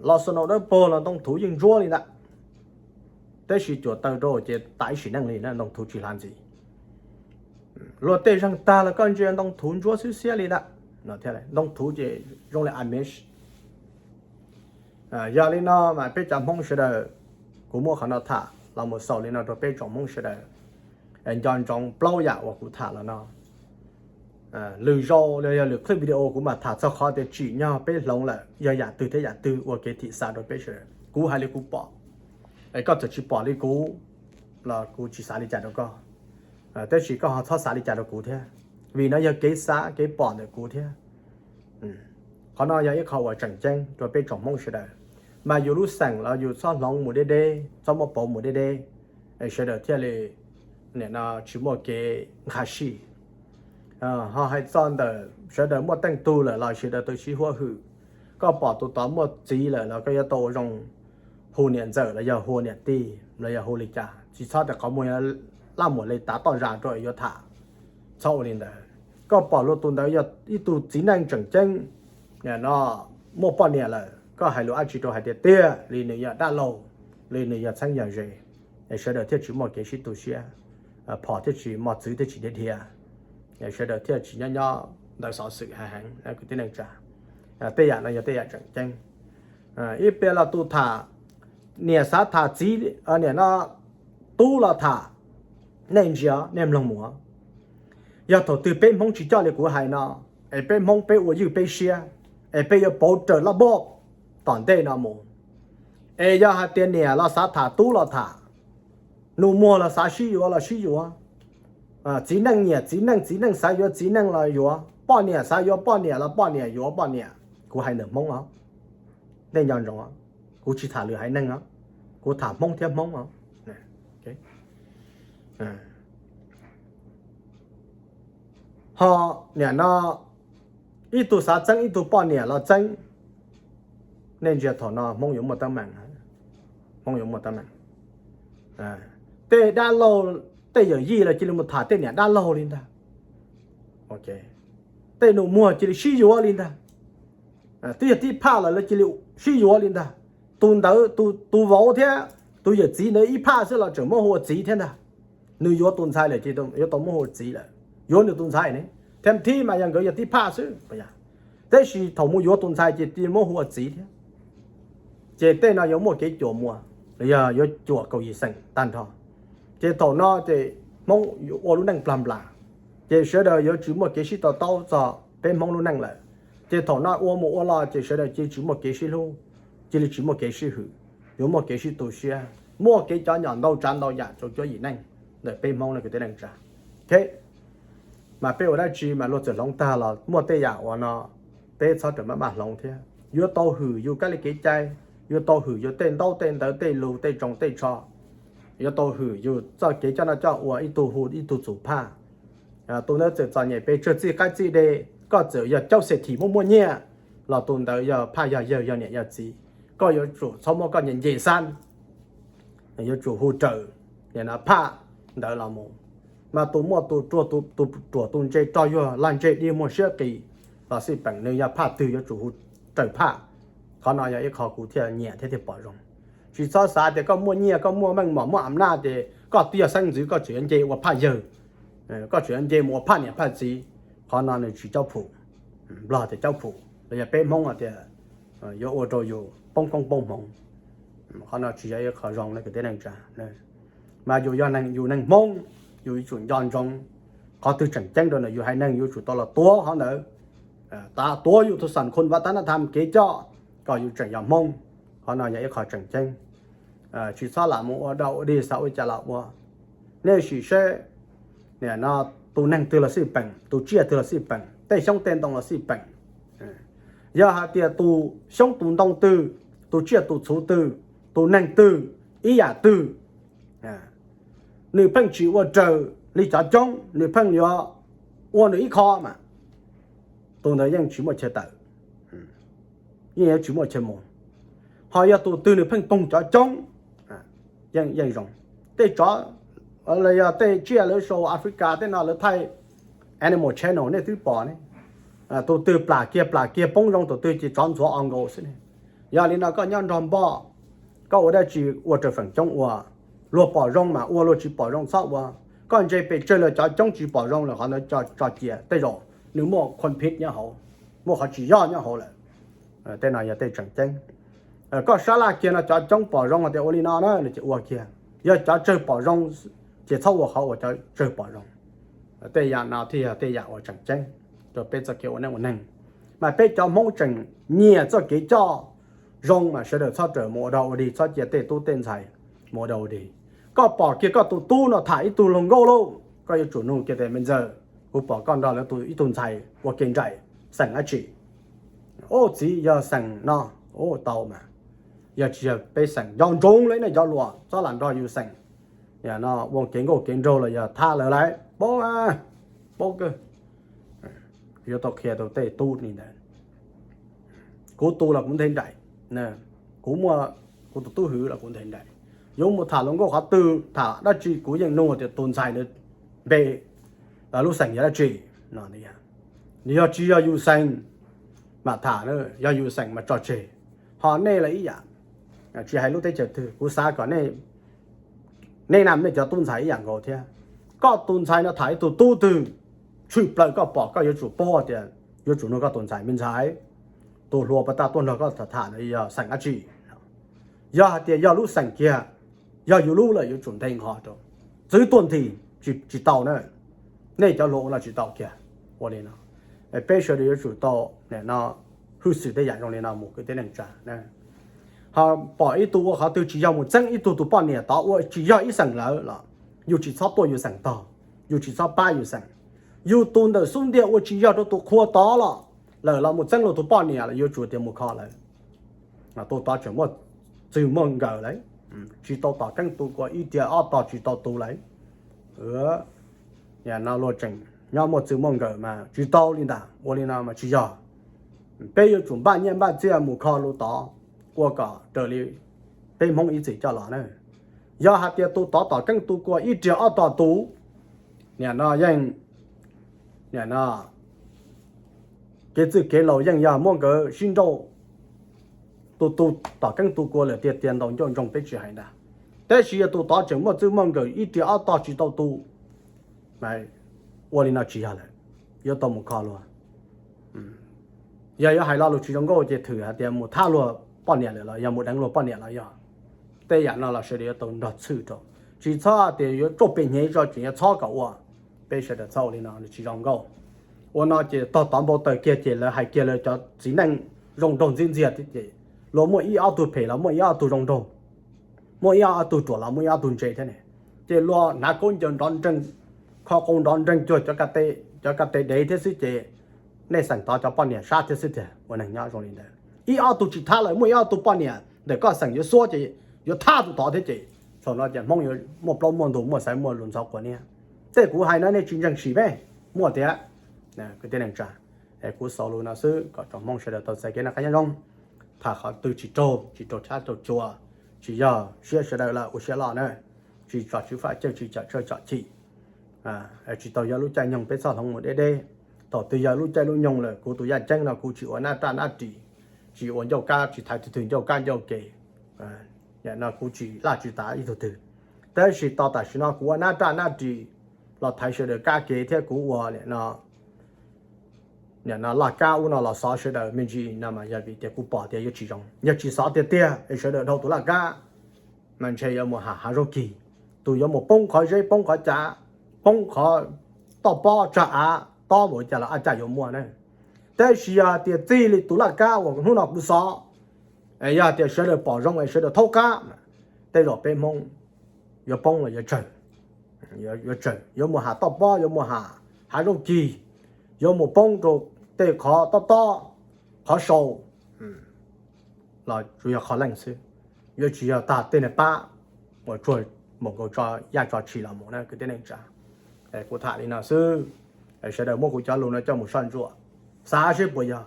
los snow dawb paug los ntoo thuv yeej ntsuab li ntawd. Tab sis cuam taw rau ces tas ib sim neej li na, ntoo thuv tsis hlav ntxiv. Luag tej zeeg tag los koj ntsia ntoo thuv ntsuab xwb xiab li ntawd. Ntoo thuv ces zoo li amish. Yog li no mas peb cov Hmoob sawv daws, kuv muab qhov no tham los mus xaus li no rau peb tsoom Hmoob sawv daws nco ntsoov plaub yam uas kuv tham los no. Lwm zaus los yog lwm clip video kuv mam tham txog qhov tias tsim nyog peb hloov lawm yog yam twg thiab yam twg ua kev thim xav rau peb sawv daws. Kuv hais li kuv pom, es koj txawm tsis pom li kuv los kuv tsis xav li cas rau koj. Tab sis koj ho txhob xav li cas rau kuv thiab, vim no yog kev xav kev pom ntawm kuv thiab. Qhov no yog ib qho uas tseem ceeb rau peb tsoom Hmoob sawv daws, mas yus lub xeem los yus txhob hloov mus deb deb, txhob muab pauv mus deb deb, es sawv daws thiaj li nim no tsis muaj kev nqha sij. Ho hais txog ntawm sawv daws muaj teej tug lawm los sawv daws tu sib huab hwm. Koj pom tus tod muaj txiv lawm los koj yuav tau ua zoo hu niam ntxawm los yog hu niam tij los yog hu li cas, tsis txhob tias qhov muag laj muam li tav toj zas rau yuav tham. Txhob ua li ntawd. Koj pom luag tus ntawd yog ib tug txiv neej tseem ceeb, no muaj poj niam lawm, koj hais lus dab tsi rau hais tias tiag li nws yog dab laug, li nws yog txheeb yog ze, es sawv daws thiaj tsis muaj kev sib tu siab, phom thiaj tsis mos txwv thiaj tsis dhia dhia, sawv daws thiaj tsis nyob nyob ntawd xov xwm heev heev kwv tij neej tsa. Tej yam no yog tej yam tseem ceeb. Ib pliag los tus tham, niam xav tham txiv, niam no tub los tham, nej ntsia nej mloog mus. Yog thaum twg peb Hmoob tsis coj li kuv hais no, es peb Hmoob peb ua ywj peb siab, es peb yuav pauv raws laj boj tom ntej no mus. Es yog hais tias niam los xav tham tub los tham, nus muag los xav sib yuav los sib yuav, txiv neej nyiam txiv neej, txiv neej xav yuav txiv neej los yuav, poj niam xav yuav poj niam los poj niam yuav poj niam. Kuv hais ntawm Hmoob os, nej nco ntsoov, kuv tsis tham lwm haiv neeg os, kuv tham Hmoob thiab Hmoob os. Ho niam no ib tug xav txeeb ib tug poj niam los txeeb, nej ntsia thaum no Hmoob yuav muaj teeb meem, Hmoob yuav muaj teeb meem. Tej dab laug, tej yawm yij los cia li mus tham tej niam dab laug li ntag. Tej nus muag cia li sib yuav li ntag. Twb yog tib phaj los lawv cia li sib yuav li ntag. Tus ntawd, tus vauv thiab tus yawm txiv ntawd ib phaj xwb los tseem muab hu ua txiv thiab ntag. Nws yuav tus ntxhais lawm ces yuav tau muab hu ua txiv lawm. Yuav nws tus ntxhais ne, thiab thib mas yog nkawd yog tib phaj xwb. Tab sis thaum mus yuav tus ntxhais ces cia muab hu ua txiv thiab. Ces tej no yuav muaj kev cuam muas, los yog yuav cuam kaum yim xeem tag nrho. Ces thaum no ces Hmoob yuav ua lub neej plag nplas, ces sawv daws yuav tsis muaj kev sib to taub txog peb Hmoob lub neej lawm. Ces thaum no ua mus ua los ces sawv daws cia tsis muaj kev sib hlub, cia li tsis muaj kev sib hwm, yuav muaj kev sib tu siab, muaj kev cov nyom ntau tsav ntau yam rau cuab yim neej ntawm peb Hmoob no kwv tij neej tsa. Mas peb ua dab tsi mas luag txawm hloov tag los muaj tej yam uas no peb txhob rawm maj maj hloov thiab. Yuav tau hwm yus kab li kev cai, yuav tau hwm yus tej ntaub tej ntawv tej lus tej tsoos tej tsho, yuav tau hwm yus txoj kev coj noj coj ua, ib tug hu ib tug txus phaj. Tus ntawd txawm txom nyem pes tsawg txij qaib txij dej, koj txawm yog caub xes thim muaj muaj nyiaj los tus ntawd yog phaj yog yawg yog niam yog txiv. Koj yuav tsum txhob muab koj nce xab, yuav tsum hu raws phaj ntawd los mus. Mas tus muaj tus ruam, tus ntse rog yuag lag ntseg dig muag siab qis los xij peem nws yog phaj twg yuav tsum hu raws phaj. Qhov no yog ib qho kuv thiaj nyiam thiab thiaj pom zoo. Tsis txhob xav tias koj muaj nyiaj koj muaj meej mom muaj am naj ces koj twb yog xeeb ntxwv koj tseem yuav nce ua phaj yawg, koj tseem yuav nce mus ua phaj niam phaj txiv. Qhov no nws tsis caub phum. Nplog tias caub phum los yog peb Hmoob tias yuav ua rau yus poob koob poob hmoov. Qhov no tsis yog ib qho zoo na kwv tij neej tsa. Mas yus yog yus neeg Hmoob, yus yuav tsum nco ntsoov qhov twg tseem ceeb rau ntawm yus haiv neeg, yuav tsum tau los tuav qhov ntawd, tuav yus tus xam khun vaj tab naj tham kev coj kom yus tseem yog Hmoob. Qhov no yog ib qho tseem ceeb. Tsis txhob lam mus ua dog ua dig xav ua cas los ua. Nej sim seb, nim no tus neeg twg los xij peem, tus tsiaj twg los xij peem, tej xyoob tej ntoo los xij peem. Yog hais tias tus xyoob tus ntoo twg, tus tsiaj tus txhu twg, tus neeg twg, ib yam twg, nws pheej tsis ua raws li cov coob, nws pheej yuav ua nws ib qho mas, tus ntawd yeej tsis muaj chaw tawm, yeej yuav tsis muaj chaw mus. Ho yog tus twg nws pheej poog cov coob, yeej zoo. Tej tsov los yog tej tsiaj lawv sau Africa tej no lawv thaij Animal Channel nej twb pom ne. Tus twg plam kiag plam kiag poob zoo tus twg ces tsov ntxuav o nkaus xwb ne. Yog li no koj nyob nrog npoj, koj ua dab tsi ua raws feem coob ua. Luag pom zoo mas ua, luag tsis pom zoo txhob ua. Koj ntse pes tsawg los cov coob tsis pom zoo lawm qhov ntawd tso cia, tej zaum nws muaj conflict nyob hauv, muaj qhov tsis yog nyob hauv lawm. Tej no yog tej tseem ceeb. Koj sab laj kiag no cov coob pom zoo tias ua li no na, ces ua kiag. Yog cov tsawg pom zoo ces txhob ua qhov uas cov tsawg pom zoo. Tej yam no thiaj yog tej yam uas tseem ceeb rau peb txoj kev ua neej ua neeg. Mas peb cov Hmoob tseem nyiam txoj kev coj zoo mas sawv daws txhob rawm mus ua dog ua dig, txhob cia tej tub tej ntxhais mus ua dog ua dig. Koj pom kiag koj tus tub no tham ib tug hluas nkauj lauj, koj yuav tsum nug kiag tias me ntxawg, kuv pom koj nrog lawv tus ib tug ntxhais ua ke nraim, xeem dab tsi? Ub, txiv, yog xeem no. Ub, tau mas, yog tsis yog peb xeem nco ntsoov li nej cov hluas, txhob lam nrog yus xeem no ua kev nkauj kev nraug los yog thab lawv lawm, paub, paub kawg. Yuav tau qhia rau tej tub li ntawd. Kuv tu los kuv nthe nraim, kuv muaj kuv tus tub hwv los kuv nthe nraim. Yuav mus tham hluas nkauj qhov twg tham dab tsi kuv yeej nug tias tus ntxhais npe, lub xeem yog dab tsi no. Yog tsis yog yus xeem mas tham, yog yus xeem mas tso tseg. Ho nej los ib yam, tsis hais lub teb chaws twg, kuv xav kom nej, nej nam nej cov tub ntxhais ib yam nkaus thiab. Koj tus ntxhais no tham ib tug tub twg, tshwm plaws koj pom koj yuav tsum paub tias yuav tsum nug koj tus ntxhais, me ntxhais, tus hluas puas tau tuaj nrog koj tham tham no yog xeem dab tsi? Yog hais tias yog lub xeem kiag, yog yus lub lawm yuav tsum nthe nqho rau. Txwv tuaj nthi, tsis tau na. Nej cov hluas ua no tsis tau kiag. Ua li no, peb sawv daws yuav tsum tau hwj xwm tej yam zoo li no mus kwv tij neej tsa. Ho pom ib tug ua qhov twg tsis yog mus txeeb ib tug tus poj niam tod ua tsis yog ib xeem lawm los yus tsis txhob tuaj yus xeem tog, yus tsis txhob pab yus xeem. Yus tus ntawm xub ntiag ua tsis yog rau tus qhua tod los lawm los mus txeeb luag tus poj niam los yuav tsum tias mus kho lawm. Tus tod tseem muaj txwg muaj nkawm lawm, tsis tau tom keeb tu kua ib riag ob tog tsis tau tu lawm. Nim no luag tseem nyob muaj txwg muaj nkawm mas tsis tau li ntawd, ua li no mas tsis yog. Peb yuav tsum npaj nyiaj npaj txiaj mus kho luag tod, ua kom raws li peb Hmoob ib txwm coj los na. Yog hais tias tus tod tom keeb tu kua ib riag ob tog tu, nim no yeej, nim no kev txwj kev laus yeej yog muab nkawd sib nrauj, tus tus tom keeb tu kua lawm tiag tiag ntaus ncauj ntsoog peb tsis hais ntag. Tab sis yog tus tod tseem muaj txwj muaj nkawm ib riag ob tog tsis tau tu, ua li no tsis yog lawm, yuav tau mus kho luag. Yog yuav hais lo lus tsis zoo nkauj ces thwm hais tias mus thab luag poj niam lawm los yog mus deev luag poj niam los yog. Tej yam no los sawv daws yuav tau nrog txhwj rau, tsis txhob tias yuav ruaj pem hnyev tso tseem yuav txhob kom ua. Peb sawv daws txhob ua li no, nws tsis zoo nkauj. Ua no ces tog tov npau taws kiag ces lawv hais kiag lawv cov txiv neej zoo nraug ntxiab ntxiag thiab ces luag muaj ib ob tug phem los muaj ib ob tug zoo nraug, muaj ib ob tug ruam los muaj ib ob tug ntse thiab ne. Ces luag hnav khaub ncaws nrov nreeg, kho qau nrov nreeg cuag cov ka te dev thiab xwb ces nej xeem tod cov poj niam sab thiab xwb tiag. Ua neeg nyob zoo li ntawd, ib ob tug tsis thab lawm muaj ib ob tug poj niam ntawm koj xeem yuav xuab ces yuav thab tus tod thiab ces thaum no ces Hmoob yuav muaj plaub muaj ntug muaj xaiv muaj lus ntxhov quav niab. Tej kuv hais no nej tsis ntseeg sim peb, muaj tiag. Kwv tij neej tsa, kuv xaus lus no xwb kom tsoom Hmoob sawv daws tau txais kev noj qab nyob zoo. Tham qhov twg tsis raug tsis raug tshab raug cua, tsis yog siab sawv daws lawm ua siab loj na. Tsis tsom tswv faj cawj tsis tsom tsawj tsom chim, tsis tau yog lub caij nyoog peb txhob hloov mus deb deb. Thaum twg yog lub caij lub nyoog lawm kuv tus yaj ceeb no kuv tsis ua nab raj nab ris, tsis ua ncauj kab tsis thaiv tug twg ncauj kab ncauj ke. Nim no kuv tsis laj tsis tas ib tug twg, tab sis tau tam sim no kuv ua nab raj nab ris los thaiv sawv daws kab ke thiab kuv ua nim no laj kab ub no los xov sawv daws me ntsis no mas yog vim tias kuv pom tias yuav tsis zoo. Yog tsis xov tiag tiag es sawv daws dhau tus laj kab mas ntshe yuav mus hav hav zaub kig, tus yuav mus poob qhov zeb poob qhov cav, poob qhov toj pob tsag av tob npaum cas los ab caj yuav muaj na. Tab sis yog tias txij li tus laj kab uas hnub no kuv xov, yog tias sawv daws pom zoo es sawv daws thaub qab, tej zaum peb Hmoob yuav poob los yuav tsawg. yuav tsawm, yuav mus has toj pob, yuav mus has hav zooj cig, yuav mus poob rau tej qhov tob tob, qhov sau los tsuas yog qhov leej xwb. Yuav tsis yog tag tej niag pab uas tsuag mus nkaus tso yaj tso tshis los mus na kwv tij neej tsa. Kuv tham li no xwb, sawv daws muab kuv cov lus no coj mus soj ntsuam, xav seb puas yog.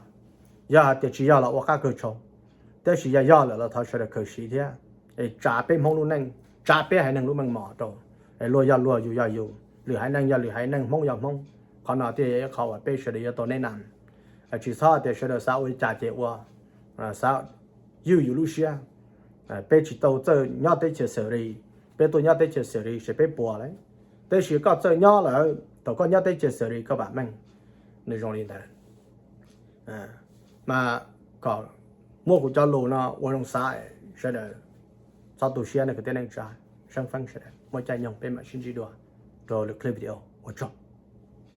Yog hais tias tsis yog los ua qab kawg tshau, tab sis yog yog lawm los thov sawv daws khaws siv thiab, es tsa peb Hmoob lub neej, tsa peb haiv neeg lub meej mom rau, es luag yog luag, yus yog yus, lwm haiv neeg yog lwm haiv neeg, Hmoob yog Hmoob. Qhov no thiaj yog ib qhov uas peb sawv daws yuav tau neb na. Tsis txhob tias sawv daws xav ua li cas ces ua, xav ywj yus lub siab. Peb tsis tau txawj nyob teb chaws xws li, peb tuaj nyob teb chaws xws li ces peb puas lawm. Tab sis koj txawj nyob lawm, thaum koj nyob teb chaws xws li koj vam meej, nws zoo li ntawd. Mas kom muab kuv cov lus no ua zoo xav, sawv daws txhob tu siab no kwv tij neej tsa, seeb feeb sawv daws muaj caij nyoog peb mam sib ntsib dua rau lwm clip video, ua tsaug.